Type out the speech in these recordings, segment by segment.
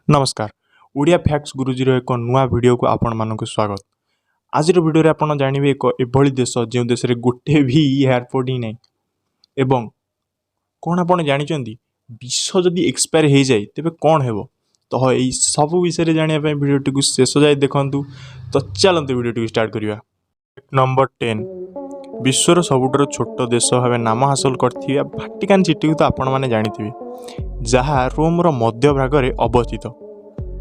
ନମସ୍କାର, ଓଡ଼ିଆ ଫ୍ୟାକ୍ଟସ୍ ଗୁରୁଜୀର ଏକ ନୂଆ ଭିଡ଼ିଓକୁ ଆପଣମାନଙ୍କୁ ସ୍ୱାଗତ। ଆଜିର ଭିଡ଼ିଓରେ ଆପଣ ଜାଣିବେ ଏକ ଏଭଳି ଦେଶ, ଯେଉଁ ଦେଶରେ ଗୋଟେ ବି ଏୟାରପୋର୍ଟ ହିଁ ନାହିଁ। ଏବଂ କ'ଣ ଆପଣ ଜାଣିଛନ୍ତି, ବିଷ ଯଦି ଏକ୍ସପାୟାର ହେଇଯାଏ ତେବେ କ'ଣ ହେବ? ତ ଏଇ ସବୁ ବିଷୟରେ ଜାଣିବା ପାଇଁ ଭିଡ଼ିଓଟିକୁ ଶେଷ ଯାଏ ଦେଖନ୍ତୁ। ତ ଚାଲନ୍ତୁ, ଭିଡ଼ିଓଟିକୁ ଷ୍ଟାର୍ଟ କରିବା। ନମ୍ବର 10। ବିଶ୍ୱର ସବୁଠାରୁ ଛୋଟ ଦେଶ ଭାବେ ନାମ ହାସଲ କରିଥିବା ଭାଟିକାନ ସିଟିକୁ ତ ଆପଣମାନେ ଜାଣିଥିବେ, ଯାହା ରୋମର ମଧ୍ୟଭାଗରେ ଅବସ୍ଥିତ।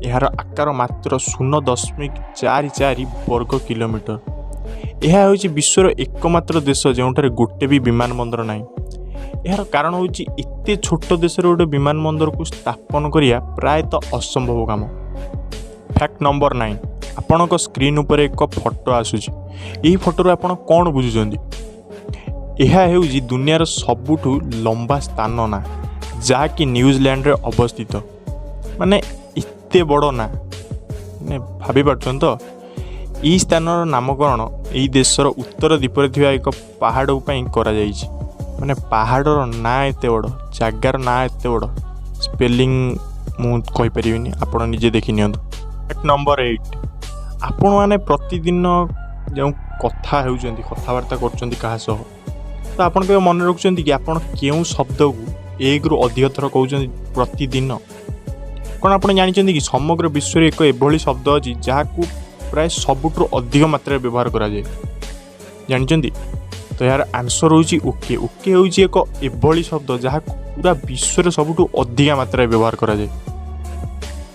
ଏହାର ଆକାର ମାତ୍ର 0.44 ବର୍ଗ କିଲୋମିଟର। ଏହା ହେଉଛି ବିଶ୍ୱର ଏକମାତ୍ର ଦେଶ, ଯେଉଁଠାରେ ଗୋଟେ ବି ବିମାନ ବନ୍ଦର ନାହିଁ। ଏହାର କାରଣ ହେଉଛି, ଏତେ ଛୋଟ ଦେଶରେ ଗୋଟେ ବିମାନ ବନ୍ଦରକୁ ସ୍ଥାପନ କରିବା ପ୍ରାୟତଃ ଅସମ୍ଭବ କାମ। Fact number 9। ଆପଣଙ୍କ ସ୍କ୍ରିନ୍ ଉପରେ ଏକ ଫଟୋ ଆସୁଛି। ଏହି ଫଟୋରୁ ଆପଣ କ'ଣ ବୁଝୁଛନ୍ତି? ଏହା ହେଉଛି ଦୁନିଆର ସବୁଠୁ ଲମ୍ବା ସ୍ଥାନ ନାଁ, ଯାହାକି ନ୍ୟୁଜିଲ୍ୟାଣ୍ଡରେ ଅବସ୍ଥିତ। ମାନେ ଏତେ ବଡ଼ ନାଁ, ମାନେ ଭାବିପାରୁଛନ୍ତି ତ? ଏହି ସ୍ଥାନର ନାମକରଣ ଏହି ଦେଶର ଉତ୍ତର ଦ୍ୱୀପରେ ଥିବା ଏକ ପାହାଡ଼ ପାଇଁ କରାଯାଇଛି। ମାନେ ପାହାଡ଼ର ନାଁ ଏତେ ବଡ଼, ଜାଗାର ନାଁ ଏତେ ବଡ଼। ସ୍ପେଲିଂ ମୁଁ କହିପାରିବିନି, ଆପଣ ନିଜେ ଦେଖି ନିଅନ୍ତୁ। Fact number 8। ଆପଣମାନେ ପ୍ରତିଦିନ ଯେଉଁ କଥା ହେଉଛନ୍ତି, କଥାବାର୍ତ୍ତା କରୁଛନ୍ତି କାହା ସହ, ତ ଆପଣ କେବେ ମନେ ରଖୁଛନ୍ତି କି ଆପଣ କେଉଁ ଶବ୍ଦକୁ ଏକରୁ ଅଧିକ ଥର କହୁଛନ୍ତି ପ୍ରତିଦିନ? କ'ଣ ଆପଣ ଜାଣିଛନ୍ତି କି ସମଗ୍ର ବିଶ୍ୱରେ ଏକ ଏଭଳି ଶବ୍ଦ ଅଛି, ଯାହାକୁ ପ୍ରାୟ ସବୁଠୁ ଅଧିକ ମାତ୍ରାରେ ବ୍ୟବହାର କରାଯାଏ? ଜାଣିଛନ୍ତି ତ? ଏହାର ଆନ୍ସର୍ ହେଉଛି ଓକେ। ଓକେ ହେଉଛି ଏକ ଏଭଳି ଶବ୍ଦ, ଯାହାକୁ ପୁରା ବିଶ୍ୱରେ ସବୁଠୁ ଅଧିକା ମାତ୍ରାରେ ବ୍ୟବହାର କରାଯାଏ।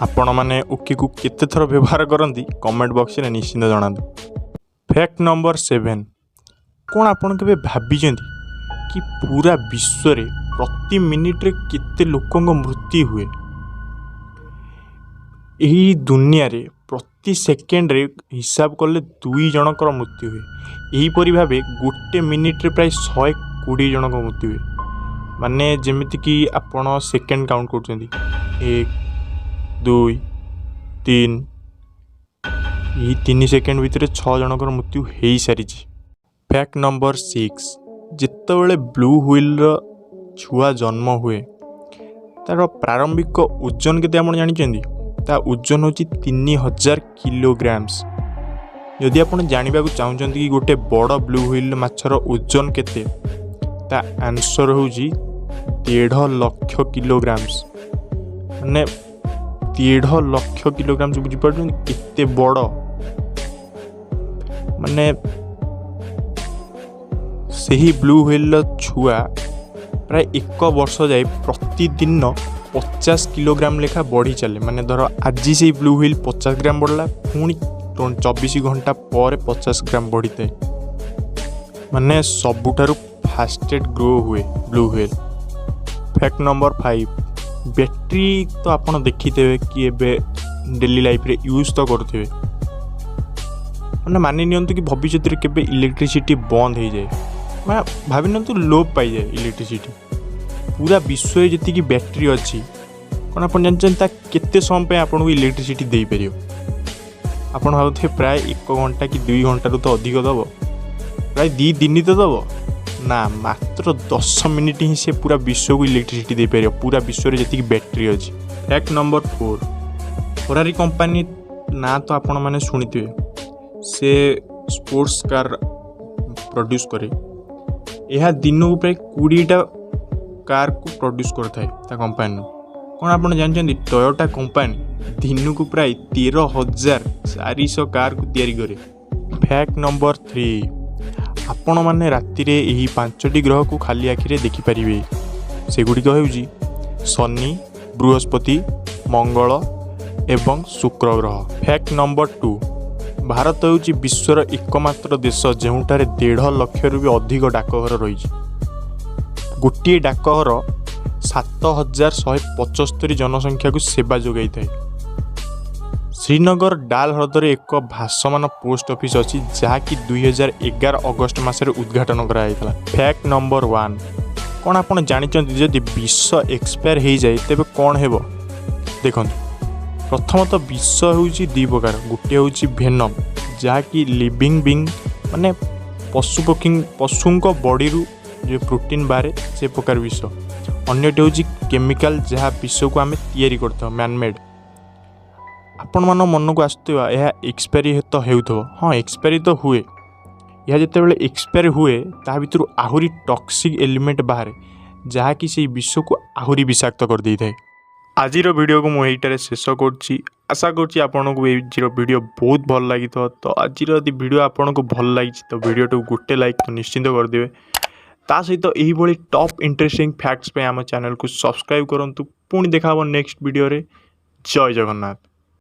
ଆପଣମାନେ ଓକେକୁ କେତେ ଥର ବ୍ୟବହାର କରନ୍ତି, କମେଣ୍ଟ ବକ୍ସରେ ନିଶ୍ଚିନ୍ତ ଜଣାନ୍ତୁ। Fact number 7। କ'ଣ ଆପଣ କେବେ ଭାବିଛନ୍ତି କି ପୁରା ବିଶ୍ୱରେ ପ୍ରତି ମିନିଟରେ କେତେ ଲୋକଙ୍କ ମୃତ୍ୟୁ ହୁଏ? ଏହି ଦୁନିଆରେ ପ୍ରତି ସେକେଣ୍ଡରେ ହିସାବ କଲେ ଦୁଇ ଜଣଙ୍କର ମୃତ୍ୟୁ ହୁଏ। ଏହିପରି ଭାବେ ଗୋଟେ ମିନିଟରେ ପ୍ରାୟ 120 ଜଣଙ୍କ ମୃତ୍ୟୁ ହୁଏ। ମାନେ ଯେମିତିକି ଆପଣ ସେକେଣ୍ଡ କାଉଣ୍ଟ କରୁଛନ୍ତି, ଏକ, ଦୁଇ, ତିନି, ଏହି 3 ସେକେଣ୍ଡ ଭିତରେ ଛଅ ଜଣଙ୍କର ମୃତ୍ୟୁ ହେଇସାରିଛି। Fact number 6। ଯେତେବେଳେ ବ୍ଲୁ ହ୍ୱେଲ୍ର ଛୁଆ ଜନ୍ମ ହୁଏ, ତା'ର ପ୍ରାରମ୍ଭିକ ଓଜନ କେତେ ଆପଣ ଜାଣିଛନ୍ତି? ତା ଓଜନ ହେଉଛି 3000 କିଲୋଗ୍ରାମ୍ସ। ଯଦି ଆପଣ ଜାଣିବାକୁ ଚାହୁଁଛନ୍ତି କି ଗୋଟେ ବଡ଼ ବ୍ଲୁ ହ୍ୱେଲ୍ ମାଛର ଓଜନ କେତେ, ତା ଆନ୍ସର୍ ହେଉଛି 1.5 ଲକ୍ଷ କିଲୋଗ୍ରାମ୍ସ। ମାନେ 1.5 ଲକ୍ଷ କିଲୋଗ୍ରାମ୍ସ, ବୁଝିପାରୁଛନ୍ତି କେତେ ବଡ଼? ମାନେ ସେହି ବ୍ଲୁ ହ୍ୱେଲ୍ର ଛୁଆ ପ୍ରାୟ ଏକ ବର୍ଷ ଯାଏ ପ୍ରତିଦିନ 50 କିଲୋଗ୍ରାମ ଲେଖା ବଢ଼ି ଚାଲେ। ମାନେ ଧର ଆଜି ସେଇ ବ୍ଲୁ ହ୍ୱେଲ୍ 50 ଗ୍ରାମ ବଢ଼ିଲା, ପୁଣି 24 ଘଣ୍ଟା ପରେ 50 ଗ୍ରାମ ବଢ଼ିଥାଏ। ମାନେ ସବୁଠାରୁ ଫାଷ୍ଟେଷ୍ଟ ଗ୍ରୋ ହୁଏ blue whale. Fact number 5। Battery ତ ଆପଣ ଦେଖିଥିବେ କି ଏବେ ଡେଲି ଲାଇଫରେ ୟୁଜ୍ ତ କରୁଥିବେ। ମାନେ ମାନି ନିଅନ୍ତୁ କି ଭବିଷ୍ୟତରେ କେବେ ଇଲେକ୍ଟ୍ରିସିଟି ବନ୍ଦ ହେଇଯାଏ, ମାନେ ଭାବି ନିଅନ୍ତୁ ଲୋପ ପାଇଯାଏ ଇଲେକ୍ଟ୍ରିସିଟି, ପୁରା ବିଶ୍ୱରେ ଯେତିକି ବ୍ୟାଟେରୀ ଅଛି, କ'ଣ ଆପଣ ଜାଣିଛନ୍ତି ତା କେତେ ସମୟ ପାଇଁ ଆପଣଙ୍କୁ ଇଲେକ୍ଟ୍ରିସିଟି ଦେଇପାରିବ? ଆପଣ ଭାବୁଥିବେ ପ୍ରାୟ ଏକ ଘଣ୍ଟା କି 2 ଘଣ୍ଟାରୁ ତ ଅଧିକ ଦେବ, ପ୍ରାୟ 2 ଦିନ ତ ଦେବ। ନା, ମାତ୍ର 10 ମିନିଟ୍ ହିଁ ସେ ପୁରା ବିଶ୍ୱକୁ ଇଲେକ୍ଟ୍ରିସିଟି ଦେଇପାରିବ, ପୁରା ବିଶ୍ୱରେ ଯେତିକି ବ୍ୟାଟେରୀ ଅଛି। Fact number 4। ଫରାରୀ କମ୍ପାନୀ ନାଁ ତ ଆପଣମାନେ ଶୁଣିଥିବେ। ସେ ସ୍ପୋର୍ଟସ୍ କାର୍ ପ୍ରଡ୍ୟୁସ୍ କରେ। ଏହା ଦିନକୁ ପ୍ରାୟ 20ଟା କାର୍କୁ ପ୍ରଡ୍ୟୁସ୍ କରିଥାଏ ତା କମ୍ପାନୀରୁ। କ'ଣ ଆପଣ ଜାଣିଛନ୍ତି, ଟୟୋଟା କମ୍ପାନୀ ଦିନକୁ ପ୍ରାୟ 13,400 କାର୍କୁ ତିଆରି କରେ? Fact number 3। ଆପଣମାନେ ରାତିରେ ଏହି ପାଞ୍ଚଟି ଗ୍ରହକୁ ଖାଲି ଆଖିରେ ଦେଖିପାରିବେ। ସେଗୁଡ଼ିକ ହେଉଛି ଶନି, ବୃହସ୍ପତି, ମଙ୍ଗଳ ଏବଂ ଶୁକ୍ର ଗ୍ରହ। Fact number 2। ଭାରତ ହେଉଛି ବିଶ୍ୱର ଏକମାତ୍ର ଦେଶ, ଯେଉଁଠାରେ 1.5 ଲକ୍ଷରୁ ବି ଅଧିକ ଡାକଘର ରହିଛି। ଗୋଟିଏ ଡାକଘର 7175 ଜନସଂଖ୍ୟାକୁ ସେବା ଯୋଗାଇଥାଏ। ଶ୍ରୀନଗର ଡାଲ ହ୍ରଦରେ ଏକ ଭାସମାନ ପୋଷ୍ଟ ଅଫିସ୍ ଅଛି, ଯାହାକି 2011 ଅଗଷ୍ଟ ମାସରେ ଉଦ୍ଘାଟନ କରାଯାଇଥିଲା। Fact number 1। କ'ଣ ଆପଣ ଜାଣିଛନ୍ତି, ଯଦି ବିଷ ଏକ୍ସପାୟାର ହେଇଯାଏ ତେବେ କ'ଣ ହେବ? ଦେଖନ୍ତୁ, ପ୍ରଥମତଃ ବିଷ ହେଉଛି ଦୁଇ ପ୍ରକାର। ଗୋଟିଏ ହେଉଛି ଭେନମ୍, ଯାହାକି ଲିଭିଂ ବିଙ୍ଗ, ମାନେ ପଶୁପକ୍ଷୀ, ପଶୁଙ୍କ ବଡ଼ିରୁ ଯେଉଁ ପ୍ରୋଟିନ୍ ବାହାରେ, ସେ ପ୍ରକାର ବିଷ। ଅନ୍ୟଟି ହେଉଛି କେମିକାଲ, ଯାହା ବିଷକୁ ଆମେ ତିଆରି କରିଥାଉ, ମ୍ୟାନମେଡ଼୍। ଆପଣମାନଙ୍କ ମନକୁ ଆସୁଥିବ, ଏହା ଏକ୍ସପାୟାରି ତ ହେଉଥିବ। ହଁ, ଏକ୍ସପାୟାରି ତ ହୁଏ। ଏହା ଯେତେବେଳେ ଏକ୍ସପାୟାରି ହୁଏ, ତା ଭିତରୁ ଆହୁରି ଟକ୍ସିକ୍ ଏଲିମେଣ୍ଟ ବାହାରେ, ଯାହାକି ସେଇ ବିଷକୁ ଆହୁରି ବିଷାକ୍ତ କରିଦେଇଥାଏ। ଆଜିର ଭିଡ଼ିଓକୁ ମୁଁ ଏଇଟାରେ ଶେଷ କରୁଛି। ଆଶା କରୁଛି ଆପଣଙ୍କୁ ଆଜିର ଭିଡ଼ିଓ ବହୁତ ଭଲ ଲାଗିଥିବ। ତ ଆଜିର ଯଦି ଭିଡ଼ିଓ ଆପଣଙ୍କୁ ଭଲ ଲାଗିଛି, ତ ଭିଡ଼ିଓଟିକୁ ଗୋଟେ ଲାଇକ୍ ତ ନିଶ୍ଚିନ୍ତ କରିଦେବେ। ତା ସହିତ ଏହିଭଳି ଟପ୍ ଇଣ୍ଟରେଷ୍ଟିଂ ଫ୍ୟାକ୍ଟସ୍ ପାଇଁ ଆମ ଚ୍ୟାନେଲକୁ ସବସ୍କ୍ରାଇବ୍ କରନ୍ତୁ। ପୁଣି ଦେଖା ହେବ ନେକ୍ସଟ ଭିଡ଼ିଓରେ। ଜୟ ଜଗନ୍ନାଥ।